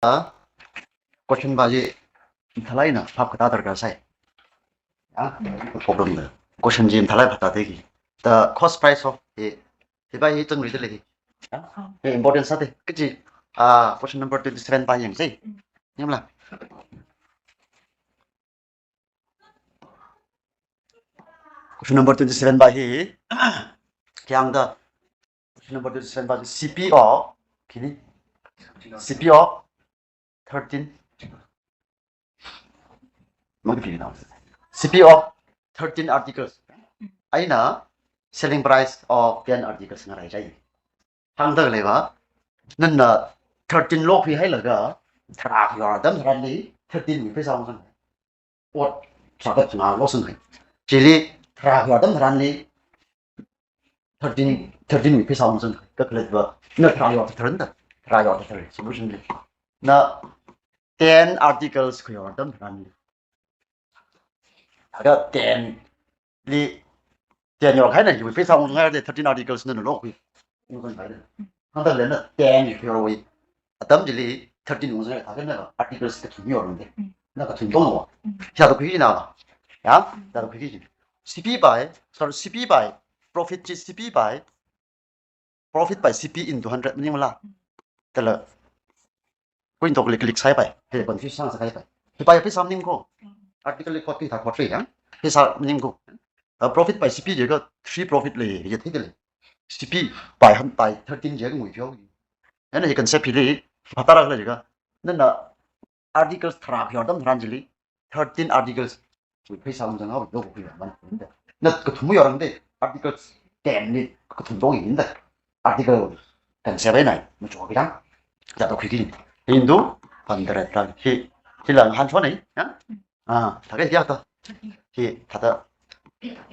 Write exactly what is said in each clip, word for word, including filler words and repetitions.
Question pa chi mathālāk eina phap katā darkar sai. Ya, problem da. Question chi mathālāk phap tāda ki. The cost price of, hi, hi pa hi chang ri da lei. Ya? Hi important sāda. Kachi, ah, question number twenty-seven pa yangsei. Yangla. Question number twenty-seven pa hi, khayang da. Question number twenty-seven pa hi C P of, khini? C P of thirteen. Mangpi na. C P of thirteen articles eina selling price of ten articles ngarai chai. Hāngda lei va, nana thirteen lokhui hailaga, tharā khayor atam tharanli, thirteen wui pheisā ungzang. Ot sāda phangā losang hai. Chili tharā khayor atam tharanli, thirteen, thirteen wui pheisā ungzang. Kakhalat va, na tharā yor tharan da, tharā yor tharan, solution li. Na ten articles khayor atam tharanli. Aga ten li, ten yor haina, hiwui pheisā ungzang haira da, thirteen articles nana lokhui ungzang haira. Hāngda lei na ten yorwui atam chili thirteen ungzang haira, thākha na articles kathum yorang da. Na kathum tong wa. Hithāda khui na va. Ya, hithāda khui chi. C P by, sorry, C P by, profit chi C P by, profit by C P into hundred maningla. Kala point tokli click sāpai. Hi confuse sāngasak haipai. Hi pa hi pheisā maning ko. Article li quote ki thā quote ri yang. Pheisā maning ko. Uh, profit by C P jiakha three profit lei, ya thei lei. C P by hun by thirteen jiakha ngui pheo. Ana hi concept hili phap tāra khala jiakha, nana articles tharā khayor atam tharan chili, thirteen articles wui pheisā ungzang haowa, lokhui man. Na kathum yorang da, articles ten li kathum tong yin da. Article concept eina machuk kidang. Hithāda khui ki. Hindu, pandara ta. Hi, hi lang han chon ai, ya? Ah, thākha hithāda. Hithāda.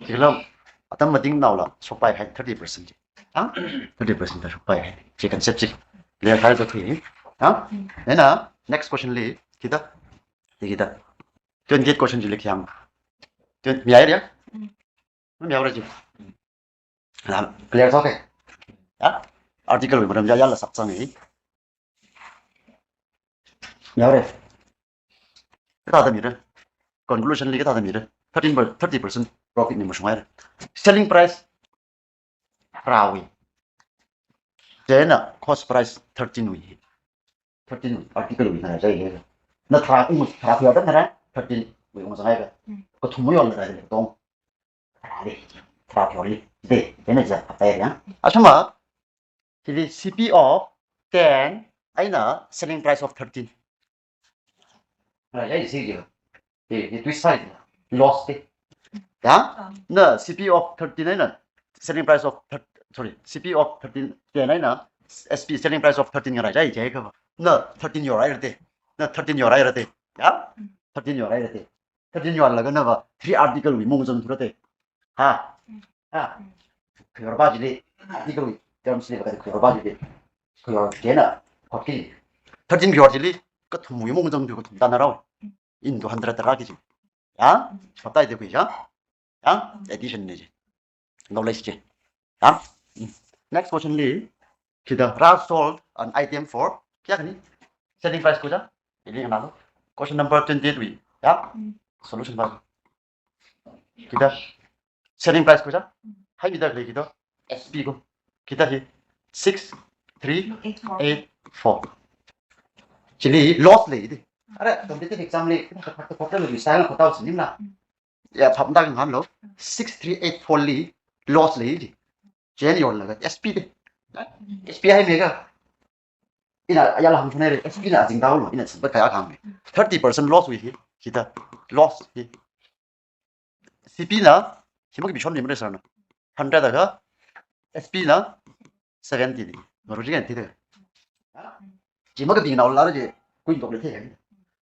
Hi lam, atam mating naola, shokpai hai thirty percent. Ha? Thirty percent da shokpai hai. Chi concept chi. Lei hai da khui. Ha? Ena, next question li, kita. Hi kita. Twenty-eight question chili khayang. Twen-, mi area? Mi area ji. Na, clear thok hai. Ya? Article wui maram ya, yāla sakchang hi. Yaore. Kathāda mira. Conclusion li kathāda mira. Thirteen per, thirty percent profit ni mashung haira. Selling price tharāwui. Chieina cost price thirteen wui. Thirteen wui, article wui ngarai chai hi. Na tharā ung, tharā khayor atam tharan thirteen wui ungzang haira. Kathum yorla rai tong. Tharāli, tharā khayorli. De, chieina ja, atai ya. Asuma, hili C P of ten, eina selling price of thirteen. Right, ya, isi ji. Hi, hi twist side. Loss de. Ya? Na C P of thirteen eina selling price of thir-, sorry, C P of thirteen, ten eina S P selling price of thirteen ngarai chai jiakha va. Na thirteen yor haira da. Na thirteen yor haira da. Ya? Thirteen yor haira da. Thirteen yorlaga na va, three article wui maungzang thura da. Ha? Ha? Khayor pa chili, article wui terms li va, khayor pa chili. Khayor chieina, hotki. Thirteen khayor chili, kathum wui maungzang thu kathum tāna rao. Into hundred tara ki chi. Ya? Phap tāi da khui ya? Ya? Addition ni chi. Knowledge chi. Ya? Next question li, kita, Raj sold an item for, kya kani? Selling price ko ja? Ili na lo. Question number twenty-eight wui. Ya? Solution pa. Kita, selling price ko ja? Haimida khalei kita, S P ko. Kita hi six three eight four. Chili loss lei da. Ara, competitive exam li, kita kha kha kha kha lo, bisa na kotao sinim la. Ya, phap tāda khan lo. Six three eight four li loss lei da. Chieina yorlaga S P da. S P haimei ka. Ina ayāla hāngchon haira, S P na azing tao lo, ina sāpat kaya kahāng ni. Thirty percent loss wui hi, kita loss hi. C P na, hi makabi chon ni mare sir na. Hundred da ka, S P na seventy ni. Ngaru ji kan thida. Chi makabi nao la ji, kuin tok le the.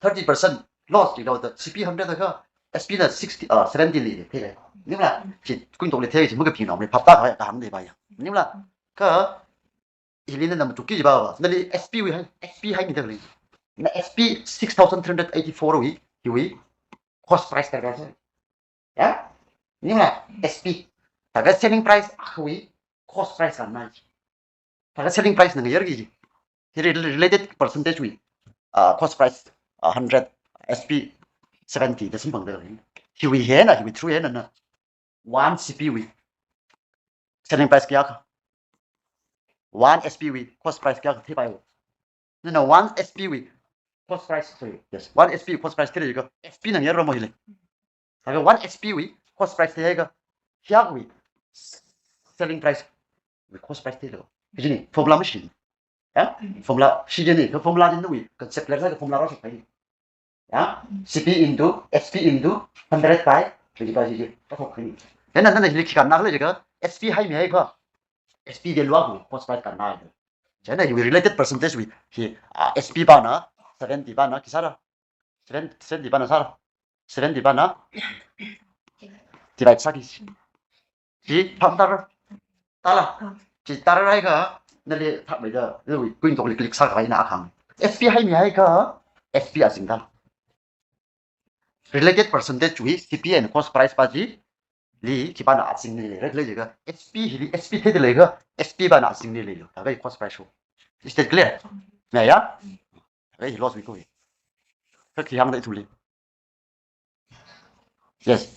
Thirty percent loss ji lo da, C P hundred da ka, S P na sixty, ah, seventy li the. Nimla, chi kuin tok le the, chi makabi nao ni phap tākahai kahāng ni ba ya. Nimla, ka hili na machuk ki ba ba. Nali S P wui hai, S P haimida khalei. Na S P six thousand three hundred eighty-four wui, hiwui cost price ta ka. Ya? Ningla S P. Thākha selling price akhawui cost price kan na. Thākha selling price na ngayar ki. Hi re-, related percentage wui. uh, cost price uh, hundred, S P seventy da samphangda lei. Hiwui hi eina, hiwui through hi eina na one C P wui selling price kayākha, one S P wui cost price kayākha theipai. Nana one S P wui cost price, sorry, yes, one S P cost price theilei jiakha, S P na ngayarra mo hili. Laga one S P wui cost price theiakha, hiyākhawui selling price wui cost price theilei. Hijini, formula mashing. Ya? Formula shijini, kha formula jinwui concept leisākha formula rāshok kahaina. Ya? C P into S P into hundred by twenty-five C G. Rāshok kahaina. Then nana hili khi kannā khala jiakha, S P haimihaiakha, S P deluiwui cost price kannā. Chieina hiwui related percentage wui hi, ah, S P pana, seventy pana khi sāra. Seven, seventy pana sāra. Seventy pana divide sāki. Chi phāmara. Tāla. Chi tāra haiakha, nali thakmeida, nawui kuintok liklik sākhavai eina akhang. S P haimihaiakha, S P azingda. Related percentage wui C P and cost price pa chili khipāna azingli leira khala jiakha, S P hili, S P theida leiakha, S P pana azingli leilo. Laga hi cost price shok. Is that clear? Mayā? Laga hi loss wui khui. Kha khi hāngda ithumli. Yes.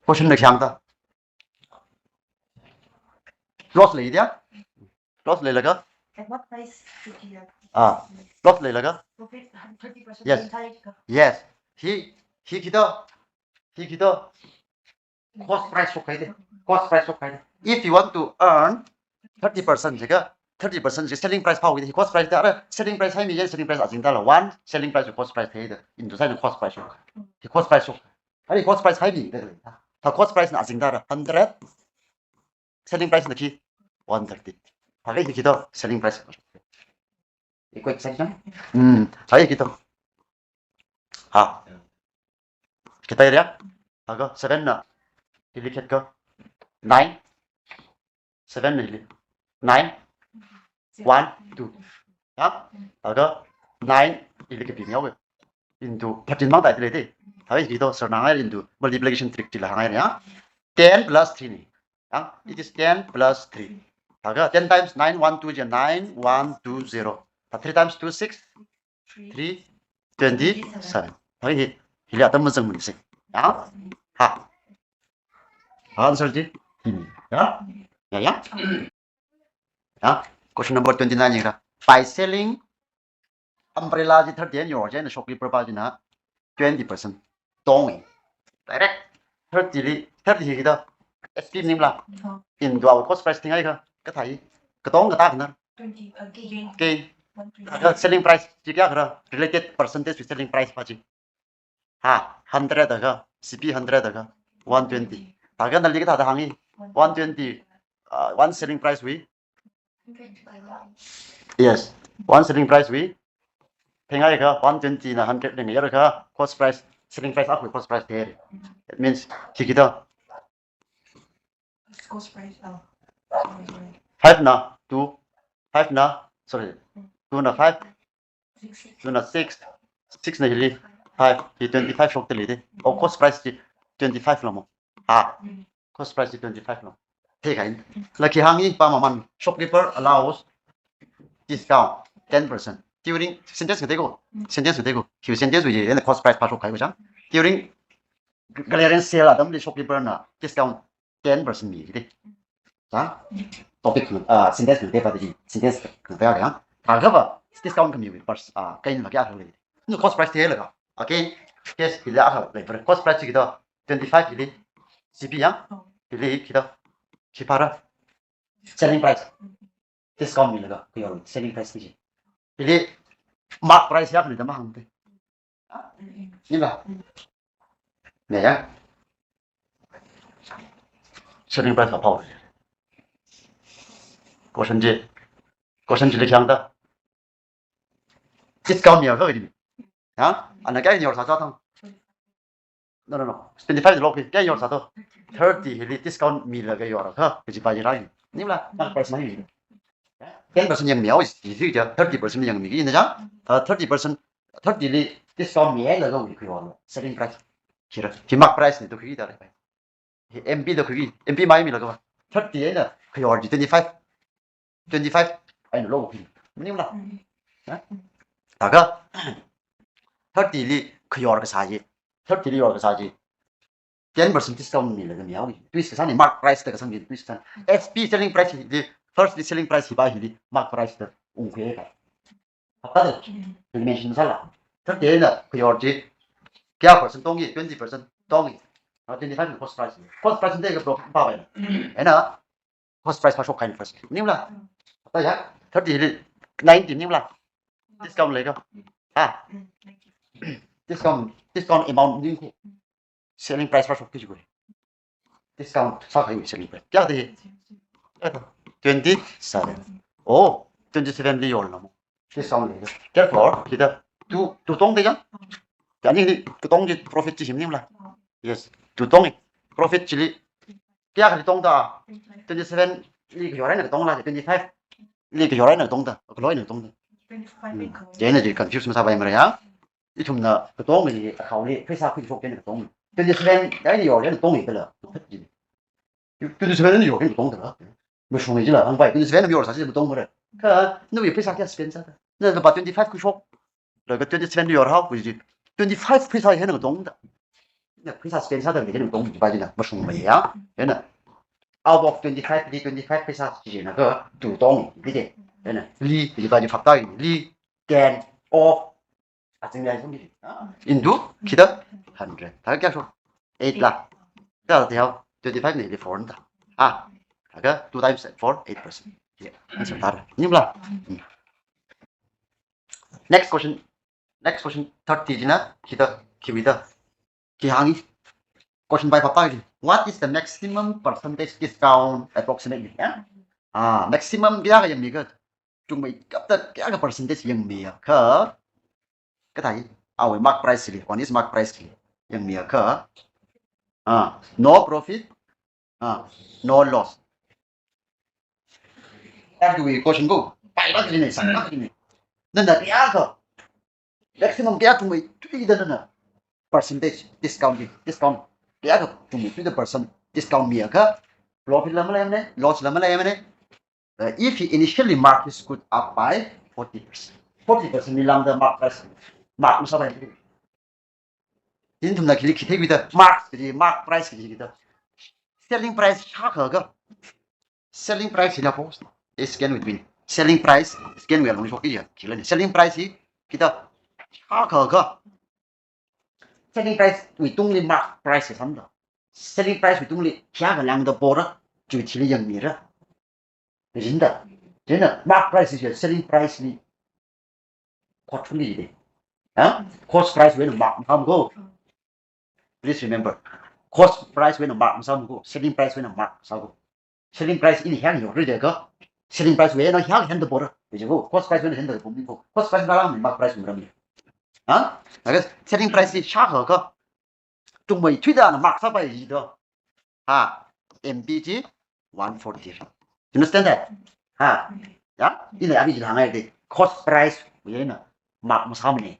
Question na khi hāngda. Loss lei dia? Loss leilaga? At what price should you have? Ah, loss leilaga? Profit thirty percent. Yes. Yes. Hi, hi khi to. Hi khi to. Cost price shok kahaida. Cost price shok kahaida. If you want to earn thirty percent jiakha, thirty percent jiakha selling price phāhaoda, hi cost price da, ara selling price haimi, yan selling price azingda la, one selling price cost price theida, into sāhaina cost price shok. Hi cost price shok. Ara cost price haimi da. Thā cost price na azingda ra, hundred, selling price na khi one thirty. Thākha hi khi to selling price. Equation. Hmm, thākha hi khi to. Ha. Khithā area? Thākha seven na hili khet kha nine. Seven na hili nine, one, two. Ya? Thākha nine hili kapi mihaowa. Into thirteen mang tai lei te. Thākha hi khi to sir na hānghai into multiplication trick chila hānghai ya. Ten plus three ni. Ya? It is ten plus three. Thākha ten times nine one two jiakha nine one two zero. Thā three times two, six, three, twenty-seven. Thākha hi, hili atam mazangmana se. Ya? Ha. Answer chi. Hmm. Ya? Ya, ya. Ya. Question number twenty-nine yangda. By selling umbrella chi thirty eina yor, chieina shopkeeper pa china twenty percent tong. Direct thirty li, thirty hi khi to S P maningla. Into our cost price theingaikha, kathā hi. Katong kathā khana. Twenty again. Again. One twenty. Thākha selling price chi kayākhara, related percentage to selling price pa chi. Ha, hundred akha, C P hundred akha, one twenty. Thākha nali kathāda hāngi, one twenty, uh, one selling price wui. Yes, one selling price wui. Theingaikha, one twenty na hundred li ngayarakha, cost price, selling price akhawui cost price thei. That means, khi khi to. Cost price, oh. Sorry, sorry. Five na two, five na, sorry, two na five, two na six, six na hili five, hi twenty-five shokta lei te. Oh, cost price chi twenty-five la mo. Ha, cost price chi twenty-five la. Theikha in. La khi hāngi pa maman, shopkeeper allows discount ten percent during, sentence ngatei ko, sentence ngatei ko. Hiwui sentence wui, and cost price pa shokkahai ko chang. During clearance sale atamli shopkeeper na discount ten percent mi jide. Chang? Topic, uh, sentence ngatei pa de, sentence ngatei ya. Thākha pa discount khamiwui pers-, uh, kain va kayākha lei. Nu cost price theilaga. Okay, case hila akha lei. Cost price khi to twenty-five hili C P ya. Hili khi to khi phāra. Selling price. Discount milaga, khi yor selling price khi. Hili mark price ya khani da mahāngte. Ni la. Mayā? Selling price kaphā. Question chi. Question chili khi hāngda. Discount miakha khi. Ha? Ana kayākha yor sāsā thang. No, no, no. Twenty-five lok hi kayākha yor sā to. Thirty hili discount milaga yorakha, kaji pa jirai. Ni la, na price mai. Ten percent yangmihaowa, thirty percent yangmiki na chang. Uh, thirty percent, thirty li Discount mihailakha khayorna selling price. Chira, chi mark price na da khuida lei. Hi M P da khuiki, M P maimilaga va. Thirty eina khayor chi twenty-five. Twenty-five eina lokhui. Maningla? Ha? Laga thirty li khayor kasā chi. Thirty li yor kasā chi. Ten percent discount milaga mihaoki. Twist kasāna, mark price da kasang chi, twist kasāna. F P selling price hili, first li selling price hi ba hili, mark price da ungkhuika. Hapta da mention sāla. Thirty eina khayor chi kayā percent tongki, twenty percent tongki. Ah, twenty-five na cost price. Cost price da ka profit pa bai. Eina cost price pa shokkahaina first. Maningla? Hapta ya, thirty li ninety maningla? Discount leika. Ha? Discount, discount amount maningkhu. Selling price pa shokki jikhui. Discount sākahai selling price. Kayā da hi? Twenty-seven. Oh, twenty-seven li yorna mo. Discount leika. Therefore, hithāda two, two tongda ya? Kayā ni, ni two tong chi profit chi hi maningla? Yes, two tong. Profit chili kayākha tongda? Twenty-seven li khayor eina katongla, twenty-five li khayor eina katongda, kalo eina katongda. Twenty-five li khayor. Chieina chi confuse masāpaimara ya. Ithumna katong chi, akhawui pheisā khuishok chieina katong. Twenty-seven eina yor eina tongki kala. Twenty-seven eina yor eina katongda la. Mashunga jila, hāngpai, twenty-seven eina yor sāsi katongmara. Kha nawui pheisā kayā spend sāda? Na lupā twenty-five khuishok, laga twenty-seven yorhao kaji chi, twenty-five pheisā hi eina katongda. Na pheisā spend sāda hi eina katong jipa china mashungmei ya. Eina out of twenty-five li twenty-five pheisā chi china ka two tong, dide. Eina li, jipa chi phapta, li, ten, off, aching ya sum chi. Ah, into, kida, hundred. Thāda kayā shok? Eight la. Thāda twenty-five na hili four da. Ah, thāda two times four, eight percent. Yeah, answer thāda. Maningla? Hmm. Next question. Next question, thirty china, kida, khiwuida? Khi hāngi. Question by Papa ji. What is the maximum percentage discount approximately? Ya? Ah, maximum kayākha yangmi ka? Chungmeithuida kayākha percentage yangmi akha, kathā hi, awui mark price li, on his mark price li yangmi akha, ah, no profit, ah, no loss. That we question go. Pai ba kini, sang ba kini. Nana kayākha, maximum kayā chungmeithuida nana percentage discount hi, discount kayākha chungmeithuida percent discount mi akha, profit la maleimana, loss la maleimana. Uh, if he initially mark his good up by forty percent, forty percent li lāngda mark price, mark masāpai. Ithumna khili khi theikida, mark kaji, mark price kaji kida. Selling price shākha akha. Selling price hina post. Is square root within. Selling price square root alungli shokki ya. Khila ni. Selling price hi kida shākha akha. Selling price wui tungli mark price samda. Selling price wui tungli kayākha lāngda pora, chi chili yangmira. Jida. Chieina mark price is selling price li. Cost li de. Ha? Cost price wui eina mark masāmako. Please remember. Cost price wui eina mark masāmako. Selling price wui eina mark sāko. Selling price ina hiyākha yorra jiakha, selling price wui eina hiyākha henda pora. Jiakha, cost price wui eina henda pora ko. Cost price rālāng mark price wui eina. Ha? Laga selling price hi shākha akha, chungmeithuida na mark sāpai jida. Ha, M P chi one forty. You understand that? Ha. Ya? Ina abi jilāngai de. Cost price wui eina mark masāmana.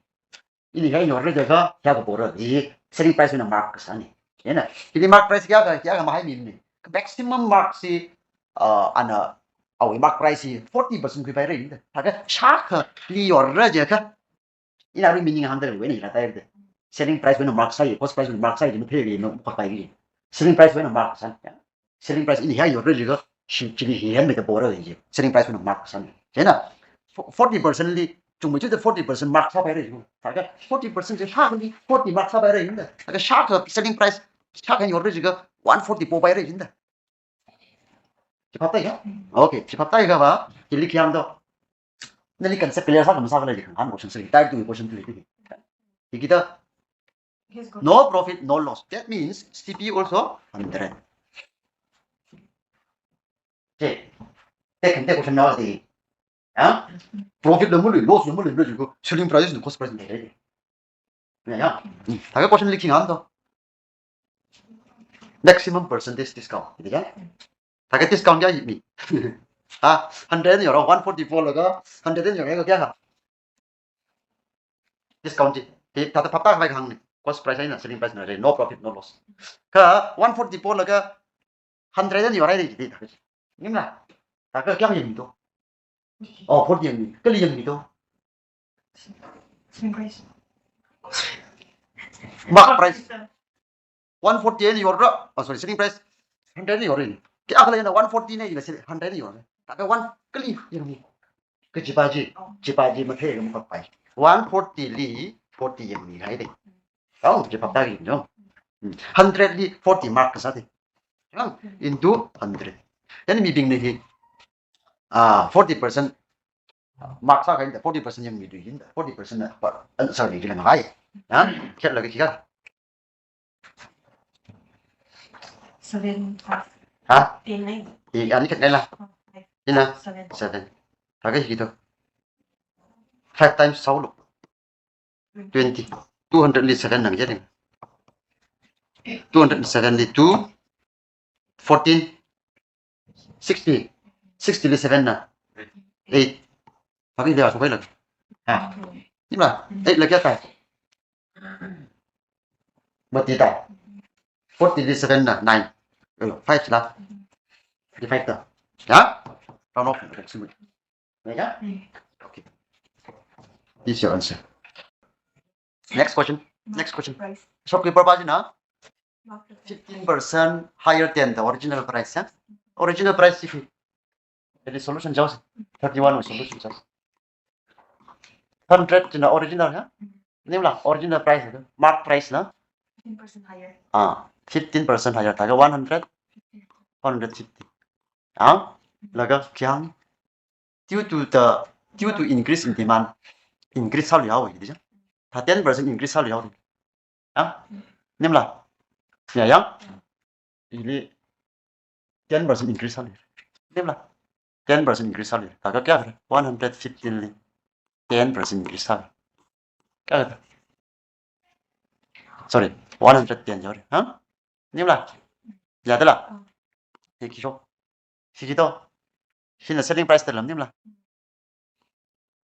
Ina hiyākha yorra jiakha, hiyākha pora. Hi selling price wui eina mark kasāna. Chieina, hili mark price kayākha, kayākha mahaimimana. Maximum mark chi, uh, ana, awui mark price chi forty percent khuipaira jida. Thākha shākhali yorra jiakha, ina arui meaning hāngda lei, wui eina hila tai de. Selling price wui eina mark sāi, cost price wui eina mark sāi, mathei lei, no, khuipai lei. Selling price wui eina mark sāna, ya. Selling price ina hiyākha yorra jiakha, shi, chili hi henda pora ji. Selling price wui eina mark sāna. Chieina, fo-, forty percent li, chungmeithuida forty percent mark sāpaira ji. Thākha forty percent chi shākhali forty mark sāpaira jida. Thākha shākha selling price, shākha yorra jiakha one forty popaira jida. Chi phaptāya? Okay, chi phaptāya kha va, hili khi hāngdo. Nali concept clear sākha masākhala ji kahāng question sāi, type two question sāi. Hi kida, no profit, no loss. That means C P also hundred. Okay. Take, take question now the, ha? Profit la malei, loss la malei, loss ko, selling price na cost price na, right? Ya, ya. Hmm. Thākha question li khi hāngdo. Maximum percentage discount. Gitu ya? Thākha discount kayā mi? Ha, hundred eina yorra, one forty-four laga, hundred eina yorra kayākha? Discount chi. Hi, thāda phaptākhavai kahāngna. Cost price eina selling price na, no profit, no loss. Kha one forty polaga hundred eina yorhaira jida, thākha. Maningla? Thākha kayākha yangmido? Oh, forty yangmi. Kali yangmido? Selling price. Mark price. One forty eina yorra. Oh, sorry, selling price hundred eina yorra. Kayākhala eina one forty na, ina sell hundred eina yorra. Thākha one kali yangmi. Kajipa chi, jipa chi matheikha makhotpai. One forty li forty yangmihaida. Oh, jipa ta ki no. Hmm. Hundred li forty mark kasāda. Yang, into hundred. Then mibingna hi, ah, forty percent mark sākahai da, forty percent yangmidu jida, forty percent na, pa, answer li jila ngai. Ha? Khetlaga khi kha? Seven, five. Ha? Ten, nine. Hi, ani khet ngaila? Oh, five. Ina? Seven. Seven. Thākha hito. Five times sālu. Twenty. Two hundred li seven na, jing. Two hundred seven li two. Fourteen. Sixty. Sixty li seven na. Eight. Thākha hi dia so pai la. Ha. Maningla? Eight la kayā thai? Mati thai. Forty li seven na, nine. Eh, five la. Thirty-five ta. Ya? Round off. Right, yeah? Mm. Okay. This is your answer. Next question. Next question. Price. Shopkeeper pa china fifteen percent higher than the original price, yeah? Original price if you, the solution jaws. Thirty-one solution jaws. Hundred china original, yeah? Maningla, original price, mark price na? Fifteen percent higher. Ah, fifteen percent higher. Thākha one hundred, one hundred fifty. Ah? Laga kayāng? Due to the, due to increase in demand, increase sālu yao, jida. Thā ten percent increase sālu yao. Ah? Maningla? Ya, ya. Ili ten percent increase sāli. Maningla? Ten percent increase sāli. Thākha kayākha? One hundred fifteen li ten percent increase sāli. Kayākha? Sorry, one hundred ten yore. Ha? Maningla? Yadala? Hi khi shok. Hi khi to. Hina selling price tala, maningla?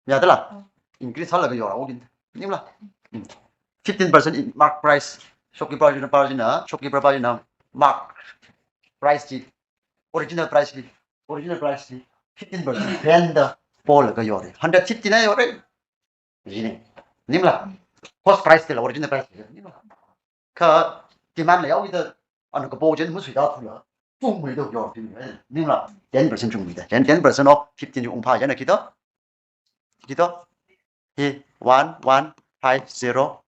Yadala? Increase sālaga yorra, okay. Maningla? Mm. Fifteen percent in mark price. Shopkeeper pa china, shopkeeper pa china mark price chi, original price chi, original price chi fifteen percent henda polaga yorra. Hundred fifty na yorra. Jina. Maningla? Cost price tala original price tala. Maningla? Kha demand la yao ida, ana kapo jen musuida thula. Chungmeida yorra. Maningla? Ten percent chungmeida. Then ten percent of fifteen ungphā jina khi to? Khi to? Hi, one, one, five, zero.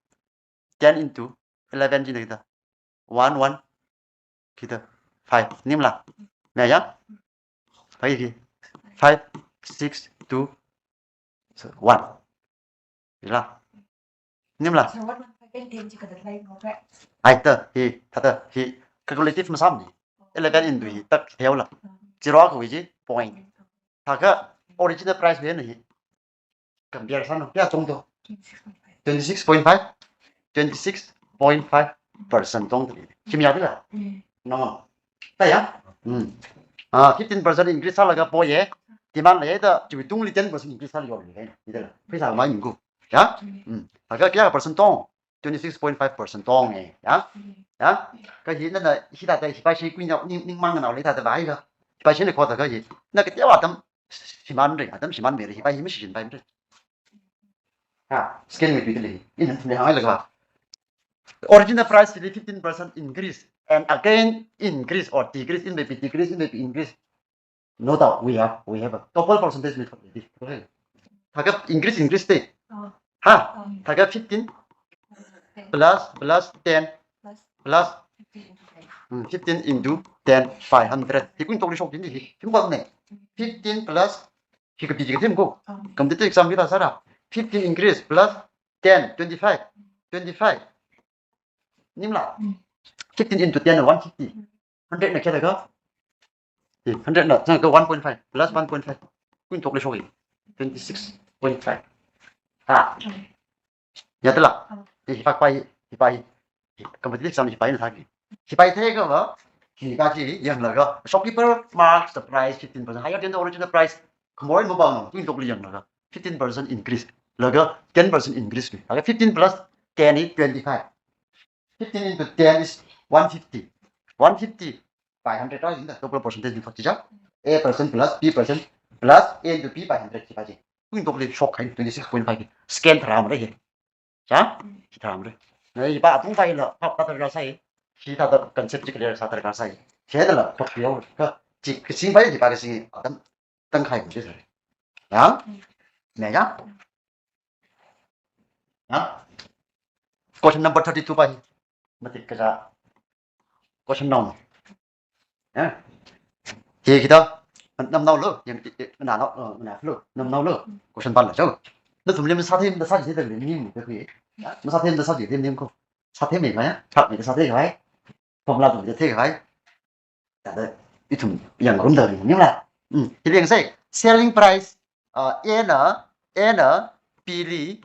Ten into eleven china khi to? One, one. Khi to? Five. Maningla? Mayang? Five khi. Five, six, two, so, one. Maningla? Maningla? Sir, one, one, five, and ten chi kathāda lei ngo pe? Ai ta, hi, thāda, hi, calculative masāmana. Eleven into hi, tak theola. Zero kawui chi, point. Thākha original price wui eina hi compare sāna, kayā chungdo? Twenty-six point five. Twenty-six point five percent chungda lei. Khi mayādala? Mm. No. Thāya? Mm. Ah, fifteen percent increase sālaga poya. Demand leida, chiwui tungli ten percent increase sālaga yorli. Hithāda. Pheisā mai mingku. Ya? Mm. Thākha kayā percent tong? Twenty-six point five percent tonga. Ya? Ya? Kha hina, hithāda hipa shi kuina ning, ningmang nao leithāda vāhaiakha, hipa shina khoda kha hi, na kateowa atam shimānra, atam shimānmeira, hipa hi mashishinpaimara. Ha, scan mi tuitali. Ina thumli hānghailaga. Original price li fifteen percent increase and again increase or decrease, in may be decrease, in may be increase. No doubt, we have, we have a double percentage method. Thākha increase, increase te. Oh. Ha? Oh. Thākha fifteen plus, plus ten plus, plus fifteen into ten. Hmm, fifteen into ten, five hundred. Hi kuingatokli shok jina hi. Hi mukak ne. Fifteen plus, hi kapi kathei ko. Oh. Competitive exam hithāda sāra. Fifteen increase plus ten, twenty-five. Twenty-five. Maningla? Mm. Fifteen into ten, one fifty. Mm. Hundred na kayākha? Eh, hundred na, zangkha one point five plus one point five. Kuingatokli shoki. Twenty-six point five. Ha. Mm. Yadala? Mm. Eh, hipa pai, hipa hi. Eh, competitive exam hipa hina thāki. Hipa hi theiakha va, hi kachi yanglaga, shopkeeper marks the price fifteen percent higher than the original price. Khamor mapam, kuingatokli yanglaga fifteen percent increase. Laga ten percent increase ni. Laga fifteen plus ten is twenty-five. Fifteen into ten is one fifty. One fifty by hundred, right? In the total percentage, you got A percent plus B percent plus A into B by hundred, chi pa chi. Kuingatok li shokhai, twenty-six point five. Scan tharam re hi. Cha? Tharam re. Na hi pa atung sai la, pa ta ra sai. Hi ta ta concept chi clear sātharar sai. Hi ta la, khot yo, ka, chi, kasing pa hi pa kasing, atam, tangkhai ko chi sai. Ya? Ne ya? Ha? Question number thirty-two pa hi. Matik kaja. Question nine. Ha? Hi kita. Namnao lo, yang, na, na, na, na lo, namnao lo. Question pa la jo. Nathumli masāthem da sāji da lim nim ko kui. Ha? Masāthem da sāji lim nim ko. Sāthem me kaya? Sāthem me sāthem kaya? Formula tum de the kaya? Thāda ithum yangrumda lim nim la. Hmm. Hili yangsei, selling price, uh, A na, A na B li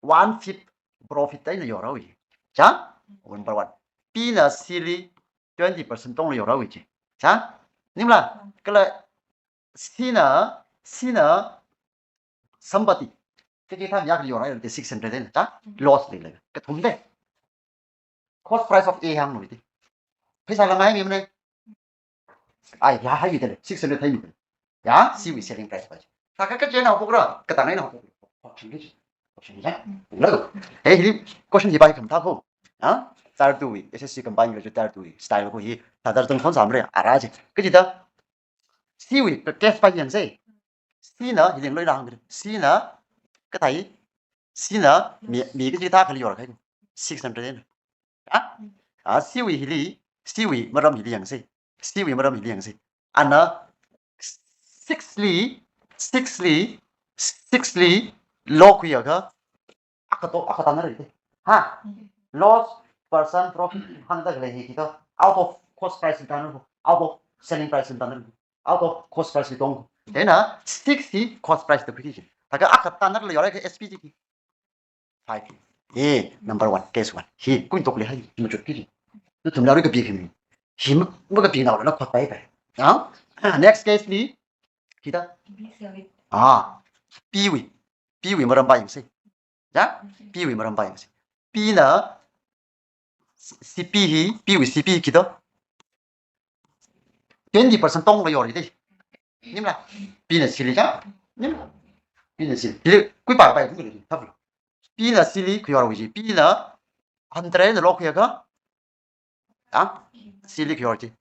one fifth profit eina yorhaowa. Cha? Number one. B na C li twenty percent tongla yorhaowa chi. Cha? Nim la, kala C na, C na somebody. Kachithā mi akha yorhai te six hundred eina. Cha? Loss li le. Kathum de. Cost price of A hānglu ti. Pheisā langai mi mane. Ai, ya, haimi tele, six hundred haimi tele. Ya, C wui selling price pa. Thākha kaje na pokra, katang na pok. Option ni. Option ni. Lo. Hey, hi question hi pa hi khamathā ko. Ha? Tier two wui, S S C combine graduate tier two wui style ko hi. Thāda tongkhon samre, ara je. Kachida. C wui, ka case pa yangsei. C na, hili loi lang. C na, kathā. C na, mi, mi kachithā kali yorhai. Six hundred eina. Ha? Ah, C wui hili, C wui maram hili yangsei. C wui maram hili yangsei. Ana six li, six li, six li, lokhuiakha, akha to, akha tānara te. Ha? Loss percent profit hāngda khalei hi kito. Out of cost price li tānara, out of selling price li tānara, out of cost price li tong. Then, ah, six hi cost price da khuiki. Thākha akha tānara la yorhai ka S P chi ki. Five. Eh, number one, case one. Hi, kuingatok li hai, hi machut ki. Nathumla rui kapi khami. Hi ma, makapi nao la khot pai pai. Now, ah, next case li, kita. Ah, B wui. B wui maram pa yangsei. Ya? B wui maram pa yangsei. B na, C P hi, B wui C P kito. Twenty percent tongla yorhaowa te. Nim la. B na C li cha. Nim la. B na C li. Hili kui pa pa kum le. Thap lo. B na C li khuiyorhaowa chi. B na hundred eina lokhuiakha. Ah? C li khuiyor chi.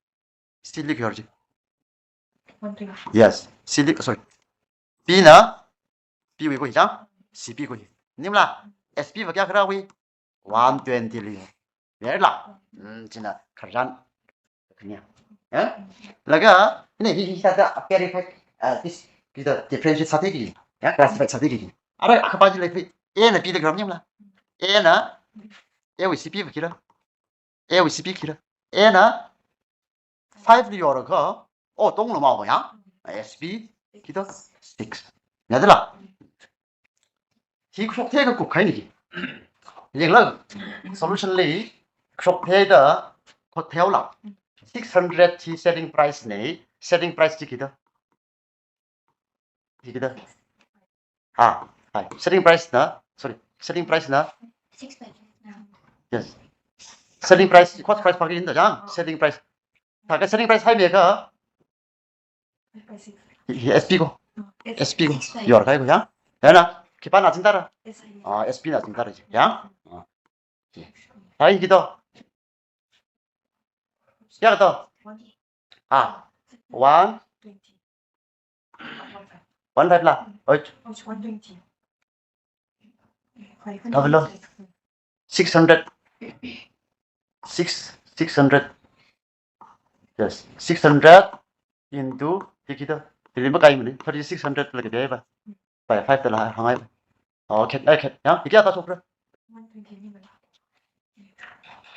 C li khuiyor chi. Yes. C li, sorry. B na, B wui ko hi cha. C P ko hi. Nim la. S P va kya kharāowa? One twenty li. Very la. Hmm, china kharān. Khani. Eh? Laga, ne, hi, hi, sa, sa, verify, uh, this, this the differentiate sāthei ki. Ya, classify sāthei ki. Ara, akha pa chi lei, A na B li kharā nim la. A na, A wui C P va kila. A wui C P kila. A na five li yorkha, oh, tonglo mao ya. S P kito six. Yadala. Hi kashok thei kakup khai ni. Yangla, solution li kashok thei da khot thei la. Six hundred hi selling price ne, selling price chi kito. Hi kito. Ha, hi. Selling price na, sorry, selling price na. Six by five na. Yes. Selling price, cost price pa kito jang, selling price. Thākha selling price haimikha. Five by six. Hi, hi S P ko. Oh, S-, S P ko. Six by. Yorkhai ko ya. Ya na, khipāna chingtara? S I. Ah, S P na chingtara ya. Ah. Hi kito. Kya kito? One. Ah, one. Twenty. One five la. Oi. Oh, it's one twenty. Five hundred. Double lo. Six hundred. Six, six hundred. Yes, six hundred into, hi kito. Hili makaimane, thirty six hundred la kaya ba. By five da la hāngai ba. Oh, khet, ai khet. Ya, hi kayākha shokra? One twenty ni ba.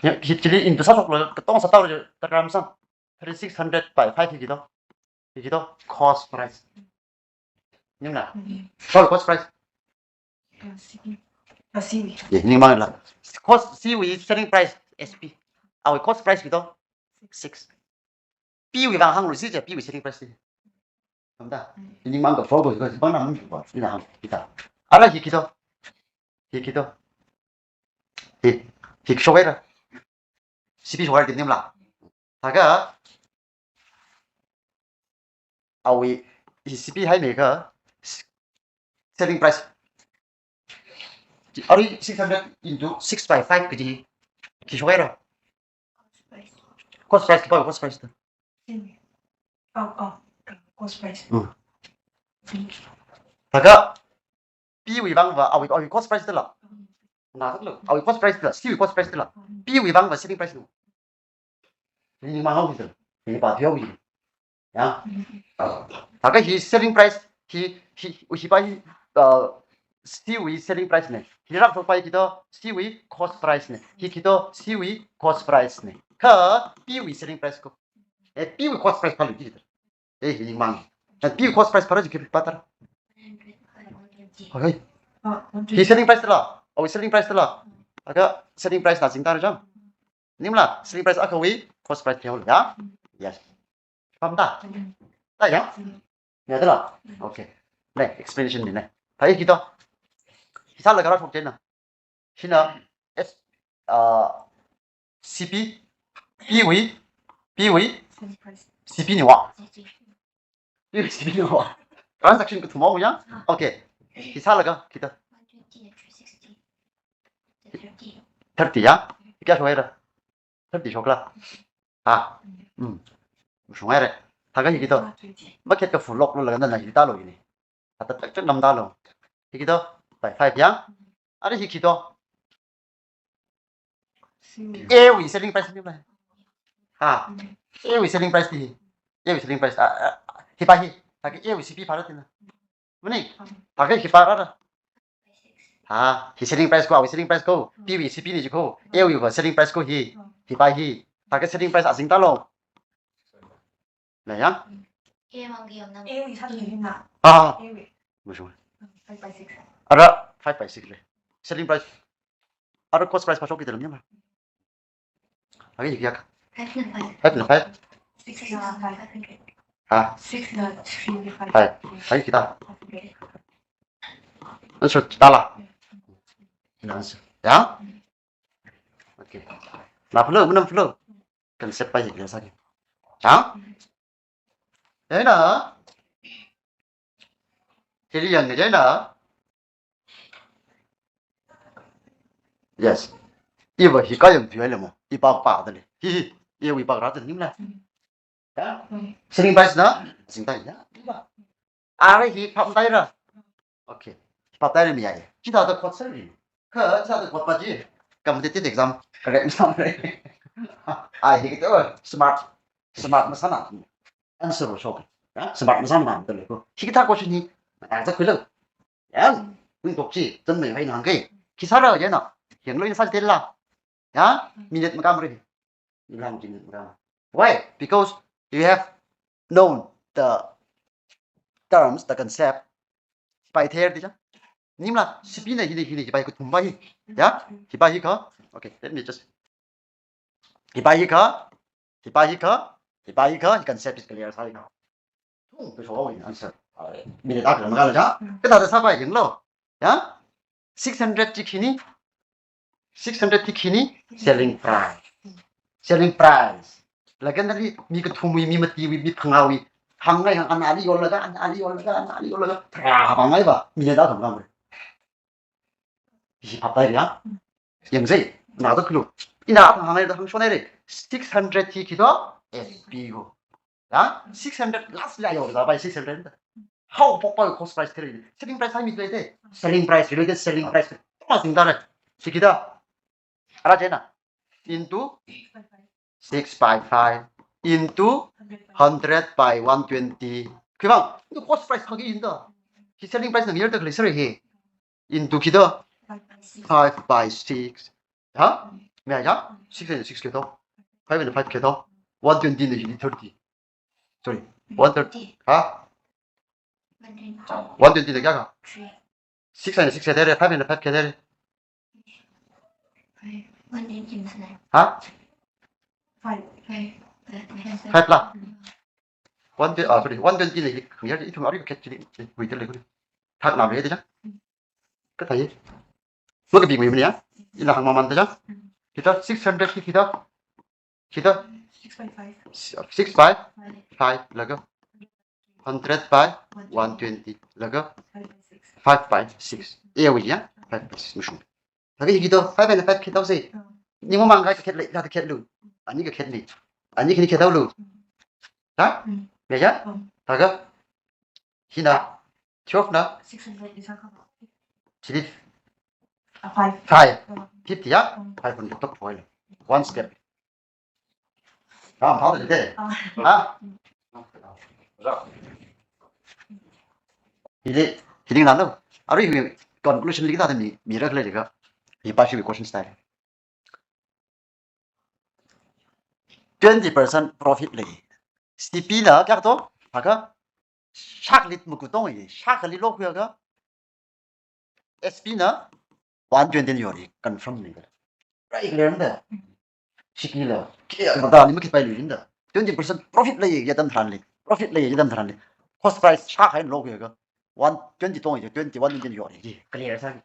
Ya, hi chili into sāshokla, katong sātao le, ta gram sang. Thirty six hundred by five hi kito. Hi kito, cost price. Ningna? Mm. Sorry, cost price. Uh, C P. Uh, C V. Ye, ningmang la. Cost C V selling price S P. Awui cost price kito? Six. P wui vang hānglu si je, P wui selling price si. Tamda. Mm. Ningmang ka four ko, ko bang na mun ko, ina hāng, kita. Ara hi kito. Hi kito. Hi, hi shokhaira. C P shokhaira, nimla. Thākha, awui, hi C P haimikha, selling price. Arui six hundred into six by five kaji, khi shokhaira. Cost price, pa cost price ta. Oh, oh, cost price. Hmm. Thākha, P wui vangva, awui, awui cost price tala. Na, thākha, awui cost price tala, C wui cost price tala. P wui vangva selling price no. Hi ningmang haowa tala. Hi pa thihaowa. Ya. Thākha hi selling price, hi, hi, hi pa hi, uh, C wui selling price ne. Hi rāshokpai khi to, C wui cost price ne. Hi khi to, C wui cost price ne. Kha, P wui selling price ko. Eh, P wui cost price phālu khi to. Eh, hi ningmang. And P wui cost price phāra chi khi pa tara. Okay. Hi selling price tala. Awui selling price tala. Thākha selling price na zingtara chang. Nimla, selling price akhawui cost price thihaowa, ya? Yes. Pam ta? Ta, ya? Ya, tala? Okay. Ne, explanation ni ne. Thāi khi to. Hi sālaga rāshok china. Hina, S, uh, C P, P wui, P wui, C P ni wa. P wui C P ni wa. Transaction kathum haowa ya? Okay. Hi sālaga, khi to. Thirty ya? Kayā shokhaira? Thirty shokla. Ha. Hmm. Shokhaira. Thākha hi khi to. Market ka full lock lo laga nana hi tālu hina. Hata tak tak nam tālu. Hi khi to. Five, five ya. Arui hi khi to. A wui selling price ni ba. Ha. A wui selling price ni. A wui selling price. Ah, ah, hi pa hi. Thākha A wui C P phāra china. Mani, thākha hi pa rāra. Ha, hi selling price ko, awui selling price ko, P wui C P ni chi ko, A wuiva selling price ko hi, hi pa hi. Thākha selling price azing tālu. Na ya? A mang ki yong nang. A wui sāki hina. Ah. A wui. Mashung. Five by six. Ara five by six le. Selling price. Ara cost price pa shok khi tala ni ma. Thākha hi kayā? Five na five. Five na five. Six na five hundred. Ha? Six na three five. Five. Thākha khi ta? Five hundred. Answer tala. Answer. Ya? Okay. Na flow, mana flow. Concept pa hi kayā sāki. Ya? Chieina, hili yangchieina. Yes. Iva hi kayang thuihaile mo. Ipak pa tale. Hi hi. Iwui pak rā tale nimla. Ya? Selling price na? Sing tai ya. Iva. Arui hi phap taira. Okay. Phap taira mi ya. Chithāda cost sāri. Kha chithāda cost pa chi. Competitive exam. Correct exam re. Ai hi to smart. Smart masāna. Answer ro shok. Ya, smart masāmana tale ko. Hikathā question hi. Ata khuilo. Ya, ning tok chi, chānmei hai nang kai. Khi sāra ya na. Yanglu ina sā tela. Ya, minute makam re. Ilang chi minute makam. Why? Because you have known the terms, the concept. Pai ther di ja. Nimla, C P na hi ni, hi ni, hi pa hi kathum pa hi. Ya, hi pa hi kha. Okay, let me just Hi pa hi kha, hi pa hi kha, hi pa hi kha, hi concept is clear sāi kha. Thung, pe shok in answer. Minute akha makala ja. Kathāda sāpai yanglu. Ya? Six hundred chi khi ni. Six hundred chi khi ni. Selling price. Selling price. Laga nali mi kathumwui, mi matiwui, mi phangāwui. Hāngngai hāng anali yollaga, anali yollaga, anali yollaga. Phra hāngngai pa. Minute akha makala. Hi phap taira. Yangse, na to khalu. Ina hāngngaida hāngshonhaira. Six hundred hi khi to S P ko. Ya? Six hundred last la yo za pai six hundred. Haophok pa cost price thera. Selling price hai mi lei te. Selling price related selling price. Masing tara. Chi khi ta. Ara chieina. Into six by five into hundred by one twenty. Khi vang, into cost price khaki inda. Hi selling price na ngir ta khalei sāra hi. Into khi to five by six. Ha? Mi ya? Six and six khi to. Five and five khi to. One twenty na hi thirty. Sorry. One thirty. Ha? One twenty na kayā kha? Six and six khi thera, five and five khi thera. Ha? Five la. One twenty, ah, sorry, one twenty na hi, ya, ithum arui khet chili, wui tele kuni. Thak na re de ja. Kathā hi. Maka bi mui mani ya. Ina hāngmamān da chang. Mm. Theta six hundred hi theta, theta six by five. Six by five laga hundred by one twenty laga five by six. Five by six. Awui ya? Five by six mashung. Thākha hi theta five and five khethaosa. Mm. Ningmamān kahai kakhet lei, thāda khetlu. Ani kakhet lei. Ani khani khethaolu. Mm. Ha? Mm. Ya ya? Mm. Thākha hina twelve na? Six hundred is a couple. Chili? Uh, five. Five. Uh, fifty ya? Mm. Five hundred top oil. One step. Ram thao de. Uh. Ha? Hili, hili nalo. Arui hi conclusion li thāda mi, mirakhala jiakha. Hi pa shi question style. Twenty percent profit lei. C P na kayākha to? Thākha shākli maku tong yi, shākhali lokhuiakha S P na one twenty yori confirm ni. Right, clear da. Shikila. Kayākha da ni makhipailu da. Twenty percent profit lei ya dam tharan lei. Profit lei ya dam tharan lei. Cost price shākha eina lokhuiakha one twenty tong yi, twenty, one twenty yori. Clear sāi.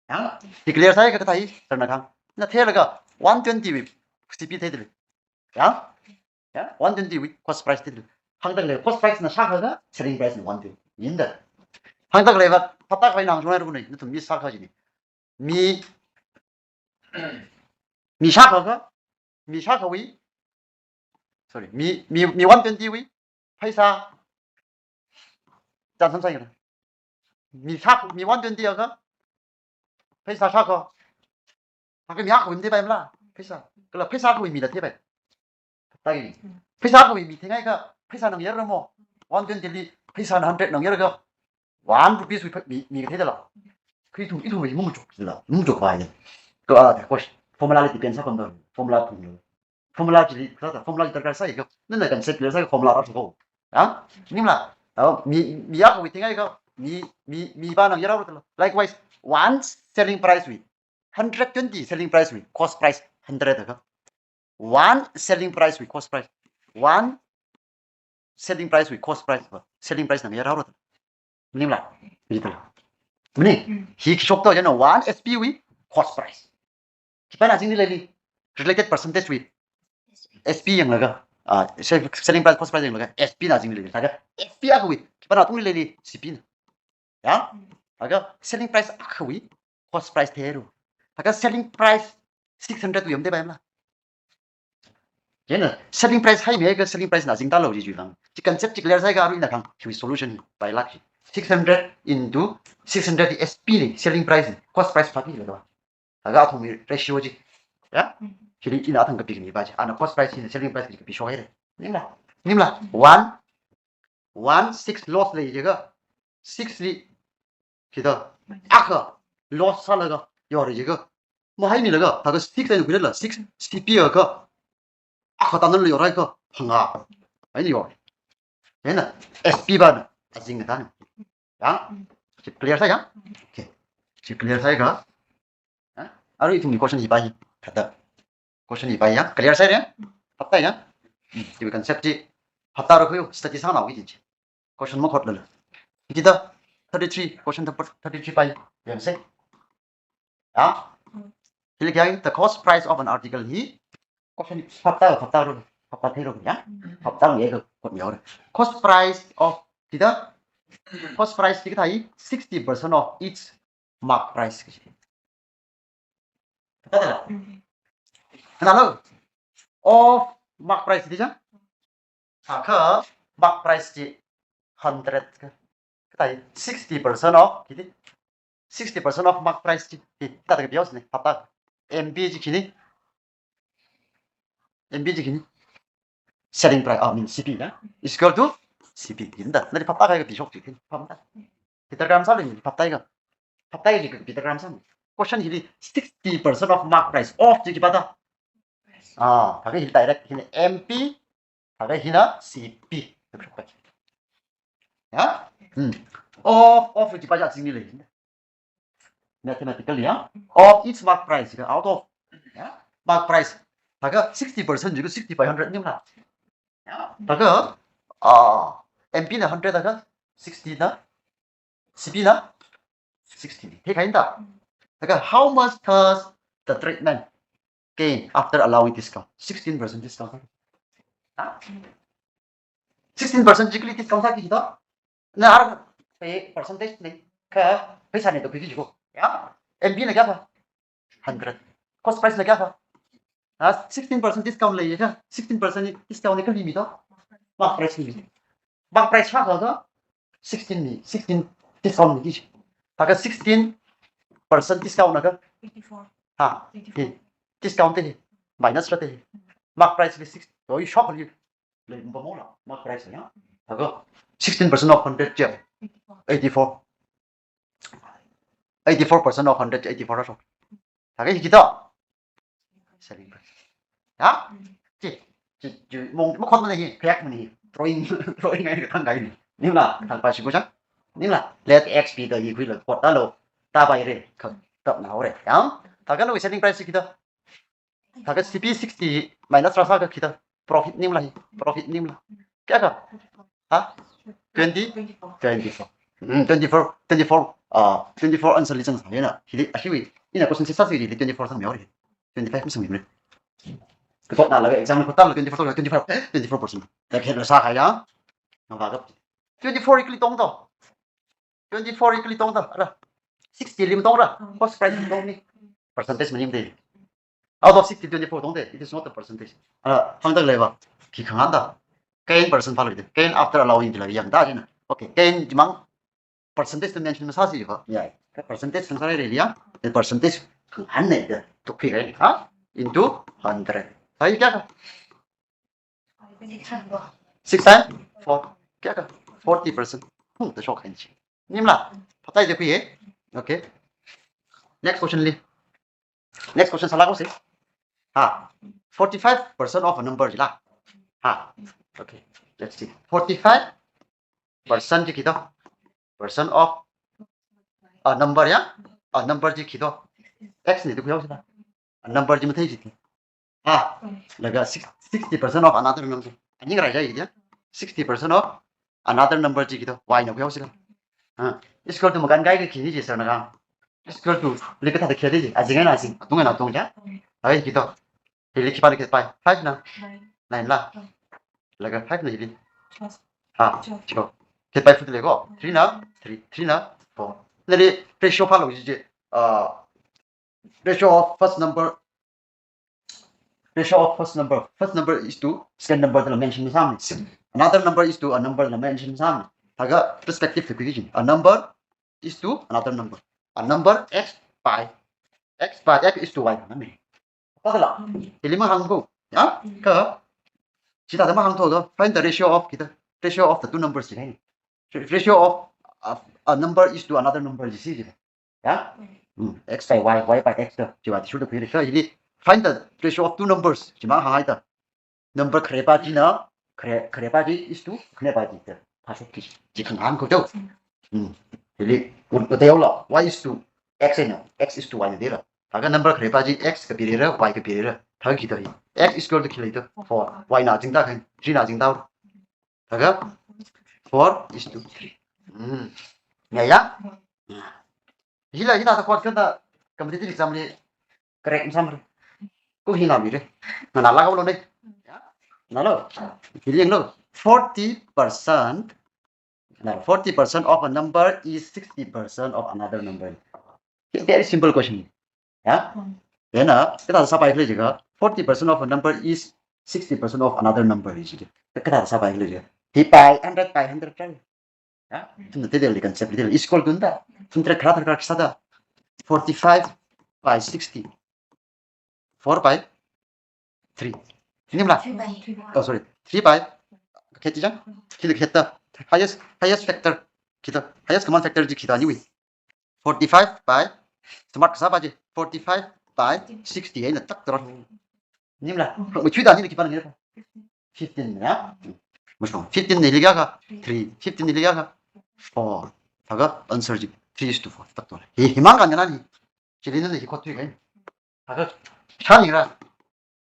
Ya, declare sāhaiakha kathā hi, sir na kahāng. Na theilaga one twenty wui C P theida lei. Ya? Ya, one twenty wui cost price theida lei. Hāngda khalei cost price na shākha akha, selling price na one twenty. Yin da. Hāngda khaleiva, phaptākhavai nang shunai rukuni, nathum mi shākha jini. Mi, mi shākha akha, mi shākhawui, sorry, mi, mi, mi one twenty wui pheisā, chān samsai kala. Mi shākha, mi one twenty akha pheisā shākha. Thākha mi akhawui matheipaimala, pheisā. Kala pheisā akhawui mila theipai. Thākha pheisā akhawui mi theingaikha, pheisā nang yar ramo. One twenty li pheisā na hundred nang yarkha, one rupees wui mi, mi katheida la. Khi ithum, ithum hi mumchuk la, mumchukpai. Kha, ah, of course, formula li depend sāpamda, formula phungda. Formula chili, sāsā, formula chi darkar sāi kha. Nana concept clear sāi formula rāshok. Ha? Maningmala? Oh, mi, mi akhawui theingaikha, mi, mi, mi pa nang yarhaora da la. Likewise, one selling price wui, hundred twenty selling price wui, cost price hundred akha. One selling price wui, cost price. One selling price wui, cost price. Selling price nang yarhaora da la. Maningmala? Maningda la. Maning? Mm. Hi khi shokta, you know, one S P wui cost price. Khipāna azingli leili? Related percentage wui S P yanglaga, ah, sell-, selling price, cost price yanglaga, S P na azingli leili. Thākha S P akhawui khipāna atungli leili? C P na. Ya? Mm. Thākha selling price akhawui cost price theihaira. Thākha selling price six hundred wui ya matheipaimala? Chieina, selling price haimiakha selling price na azing tālu jiakha vang. Chi concept chi clear sāakha arui ina kahāng, hiwui solution pailāk hi. Six hundred into six hundred hi S P na, selling price na, cost price phāki la da. Thākha athumwui ratio chi. Ya? Hili ina athang kapi khani pa chi. Ana cost price hina selling price kapi shokhaira. Maningmala? Maningmala? One, one six loss lei jiakha, six li theta akha loss sālaga yora jiakha, mahaimilaga, thākha six eina khuida la, six C P akha, akha tānala yorhaiakha phangā eina yora. Chieina S P pa na azing tāna. Ya? Chi clear sāi ya? Okay. Chi clear sāi kha. Ha? Arui ithumwui question hi pa hi. Kathāda. Question hi pa hi ya. Clear sāhaira ya? Phaptāya? Hmm. Hiwui concept chi phaptā rākhui, study sānao ki chi. Question makhot lala. Hithāda thirty-three, question number thirty-three pa hi. Yangsa. Ya? Hili kayāng, the cost price of an article hi. Question phaptā, phaptā ro, phaptā thei ro ya. Phaptā nge ka kot miao. Cost price of, theta, cost price chi kathā hi sixty percent of its mark price kaji. Kathā la? Mm. Kathā lo? Of mark price theta chang? Thākha mark price chi hundred ka. Kathā hi sixty percent of, theta, sixty percent of mark price chi. Hi, thāda kapihaosei ne, phaptā. M P chi khani. M P chi khani. Selling price, ah, I mean C P, ya? Is equal to C P. Yin da. Nali phaptā kahai kapi shok chi, phaptā. Peter Gram sāli, phaptā ka. Phaptā li ka Peter Gram sā. Question hili sixty percent of mark price. Of chi khipā da? Ah, thākha hili direct hili M P, thākha hina C P. Ya? Hmm. Of, of chi pa ja azingli lei. Mathematically, ya? Of its mark price, out of, ya? Mark price. Thākha sixty percent jiakha sixty by hundred maningmala? Ya? Thākha, ah, M P na hundred thākha sixty na, C P na sixty. Theikahai da? Thākha how much does the treatment gain after allowing discount. Sixteen percent discount. Ha? Sixteen percent jikli discount sāki to? Na ar pay percentage nei, kha pheisā nei to khuiki jiko. Ya? M P na kayā sā? Hundred. Cost price na kayā sā? Ha, sixteen percent discount leiya kha, sixteen percent discount ni kali mi to? Mark price li mi. Mark price sākha to? Sixteen ni, sixteen discount ni ki. Thākha sixteen percent discount na kha? Eighty-four. Ha, Eighty-four. Hi. Discount te hi. Minus ra te hi. Mark price li six. Oh, you shock you. Lei, ba mo la, mark price ya. Thākha sixteen percent of hundred chi eighty-four. Eighty-four. Eighty-four percent of hundred, eighty-four ra so. Thākha hi kito? Selling price. Ya? Chi, chi, chi, mong, makhot mana hi, khayak mana hi. Drawing, drawing ai thang kai ni. Ning la, thang pa shi ko chang. Ning la, let X be the equivalent. Kot ta lo, ta bai re, kha, tap na re. Ya? Thākha lo selling price kito? Thākha C P sixty minus rāsā kha kito? Profit ning la hi, profit ning la. Kayā kha? Ha? Twenty? Twenty-four. Mm, twenty-four, twenty-four, ah, twenty-four answer li chang sa yena. Hili, ashi wi, ina question six sa si hili twenty-four sang myo ri. Twenty-five sang myo ri. Kot na la exam ko ta la twenty-four, twenty-five, twenty-four percent. Ta khe la sā kha ya. Na ba ga. Twenty-four equal tong to. Twenty-four equal tong to. Ara. Sixty lim tong ra. Cost price lim tong ni. Percentage maning de. Out of sixty, twenty-four tong de, it is not a percentage. Ah, hāngda leiva, khi khangān da. Gain percent phalui de. Gain after allowing de la yang da jina. Okay, gain jimang percentage to mention masā si va. Ya, ka percentage khang sārai re liya. The percentage khangān ne de. To phi re, ha? Into hundred. Sai kayā kha? Six times four. Kayā kha? Forty percent. Hmm, the shock hanchi. Ning la. Phatai de khuiye. Okay. Next question li. Next question sālak ko se. Ha. Forty-five percent of a number ji la. Ha. Okay. Let's see. Forty-five percent ji kito? Percent of a number ya? A number ji kito? X ni tu kuyau sila. A number ji mathei ji. Ha. Laga six, sixty percent of another number. Ani ngarā jai ya? Sixty percent of another number ji kito? Y na kuyau sila. Ha. Equal to makan kai ke kini ji sir na ka. Equal to, lika ta khe de ji. Azing na azing. Atung na atung ya. Ai kito. Hili khipā na khetpai? Five na? Nine. Nine la. Laga five na hili. Ha, cho. Khetpai four le ko. Three na? Three. Three na? Four. Nali ratio phalo ji je. Uh, ratio of first number. Ratio of first number. First number is to second number la mention sam. Another number is to a number la mention sam. Thākha perspective to creation. A number is to another number. A number x by x by x is to y na me. Pagala. Hili mahāng ko. Ya? Kha. Chithāda mahāng to, find the ratio of kito? Ratio of the two numbers ji. Ratio of a, a number is to another number ji si ji. Ya? Hmm. X by y, y by x to. Chiva tishurda khuire. Kha hili find the ratio of two numbers ji mahāngai ta. Number kharepā jina, khare, kharepā ji is to khanepā ji ta. Phāshok ki, ji khangān ko to. Hmm. Hili, un, un teo la, y is to x na, x is to y na de la. Thākha number kharepā ji x kapire ra, y kapire ra. Thākha kito hi. X is equal to khi lei to? Four. Y na jing ta khan, three na jing ta. Thākha four is to three. Hmm. Ngaya? Hila, hila ta kuat kanta competitive exam li correct sam re. Ko hina mi re. Mana la ka lo ne. Ya. Na lo. Hili lo. Forty percent. Na, forty percent of a number is sixty percent of another number. Very simple question. Ya. Then, uh, kita sāpai kle jiga, forty percent of a number is sixty percent of another number is it. Kita sāpai kle jiga. Hi pai hundred pai hundred pai. Ya, ithumna tele concept tele is equal to nda. Ithum tele khara khara sāda. Forty-five by sixty. Four by three. Ning la? Three by. Oh, sorry. Three by. Khe ti jang? Khe ti khe ta. Highest, highest factor. Kito. Highest common factor ji kito ni wi. Forty-five by. Smart kasā pa ji. Forty-five by sixty ai na tak tara. Ning la? Mu chui da ni ki pa ni. Fifteen ya? Mushong. Fifteen ni hili kayā kha? Three. Fifteen ni hili kayā kha? Four. Thākha answer ji three is to four. Tak to. Hi, hi mang kan na ni. Chili na hi khot thui kai. Thākha. Shani ra.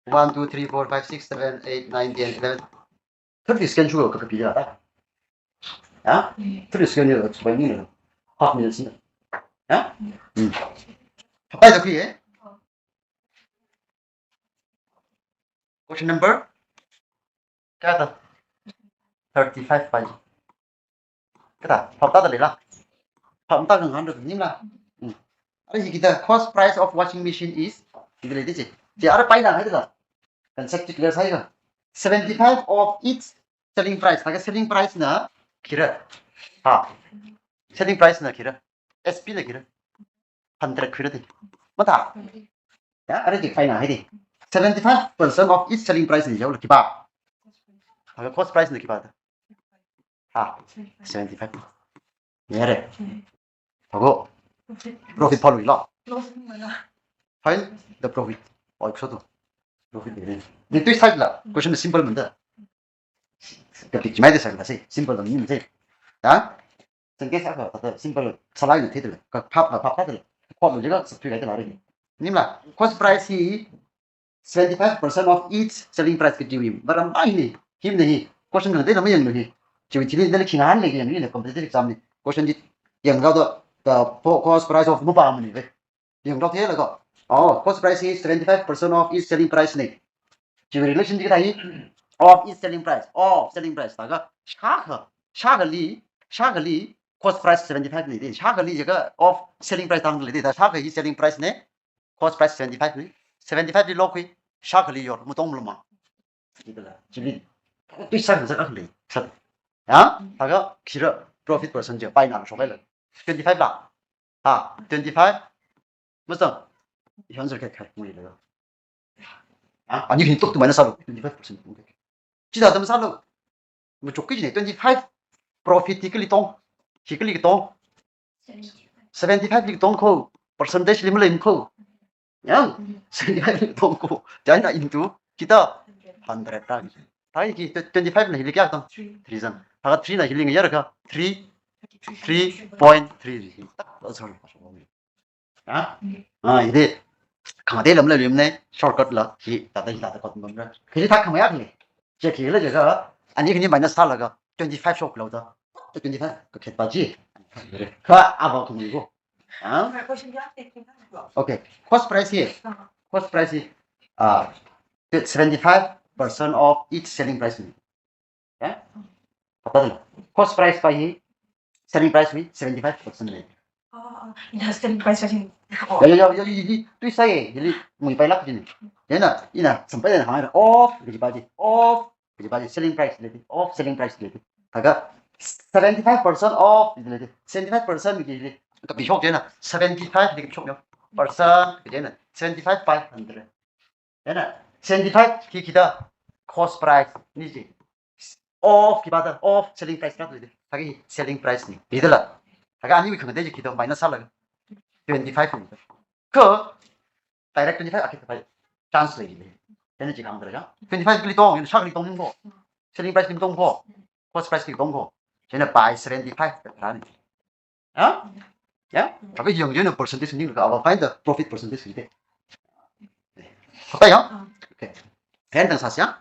One, two, three, four, five, six, seven, eight, nine, ten, eleven. Thirty second shuwa ka kapi ya ta. Ya? Thirty second ni ka bai ni. Half minute ni. Ya? Hmm. Pai da kui eh? Question number kayākha? Thirty-five pai. Kathā, phap tāda leila? Phap tāda ngahānra maningla? Hmm. Ara hi kathā, cost price of washing machine is, hithāda lei chi. Chi ara paina haida la. Concept chi clear sāhaiakha. Seventy-five of its selling price. Thākha selling price na khira? Ha. Selling price na khira? S P na khira? Hundred khira di. Mathā? Ya, ara chi paina haidi. Seventy-five percent of its selling price na jihaola khipā? Thākha cost price na khipā da? Ha. Seventy-five. Yare. Thākha profit phalui lo. Find the profit. Oi, so to. Profit de. Ni tui sāhaila. Question simple manda. Ka pick mai de sāhaila si. Simple da ni si. Ya? Sāngke sākha, thāda simple sālai ni theida lei. Ka phap, ka phap tāda lei. Cost lo jiakha sāthui kaida lei. Maningla, cost price hi seventy-five percent of its selling price kajiwui maram ahi ni. Himna hi. Question khangateila mayanglu hi. Chiwui thili nali khi ngahānle, yangli na competitive exam ni. Question chi yanghaoda, the po-, cost price of mapamani ve. Yangrok theilaga. Oh, cost price is seventy-five percent of its selling price ni. Chiwui relation chi kathā hi? Of its selling price. Of selling price. Thākha shākha, shākhali, shākhali cost price seventy-five ni di. Shākhali jiakha of selling price tāngli di. Thākha shākha hi selling price ni. Cost price seventy-five ni. Seventy-five li lokhui. Shākhali yor, mutong maloma. Chili. Tui sākha sākha lei. Sā. Ya? Thākha khira profit percent chi paina shokhaila. Twenty-five la. Ha, twenty-five. Masa. Answer kayākha ngui lei. Ha, ani hin tok tu minus sālu, twenty-five percent. Chithāda masālu. Machukki jine, twenty-five profit hi kali tong. Hi kali tong. Seventy-five li tong ko. Percentage li malei ko. Ya? Seventy-five li tong ko. Chieina into kathā? Hundred ta. Thākha twenty-five na hili kayākha tong? Three zang. Thākha three na hili ngayākha? Three, three point three. Sorry. Ha? Ah, hili khangatei lam la lim ne, shortcut la, hi, thāda hi thāda kot mamra. Hili thā khamayā le. Chi khila jiakha, ani khani minus sālaga, twenty-five shoklu da. Twenty-five, kakhet pa chi. Kha, ava khamui ko. Ha? Okay. Cost price hi. Cost price hi. Ah, seventy-five percent of its selling price ni. Ya? Kathāda? Cost price pa hi, selling price wui seventy-five percent lei. Oh, oh. Ina selling price wui. Oh. Ya, ya, ya, ya, ya, ya, tui sāi, ya, li, ngui pailāk jine. Ya na, ina, sampai na hāngra, of, kaji pa chi, of, kaji pa chi, selling price lei, of selling price lei. Thākha seventy-five percent of, lei, seventy-five percent lei, kapishok ya na, seventy-five lei kapishok ya. Percent, ya na, seventy-five by hundred. Ya na, seventy-five hi kathā? Cost price ni chi. Of khipā da, of selling price na tu de. Thākha selling price ni. Hithāla. Thākha ani wui khangatei chi khi tong minus sālaga. Twenty-five ni. Kha direct twenty-five akhi kapai chance lei ni. Ya na chi khangda ja. Twenty-five kali tong, ya na shākhali tong ko. Selling price kali tong ko. Cost price kali tong ko. Ya na by seventy-five rani. Ha? Ya? Thākha yang jena percentage ni ka, I will find the profit percentage ni de. Thākha ya? Okay. Hen tang sas ya?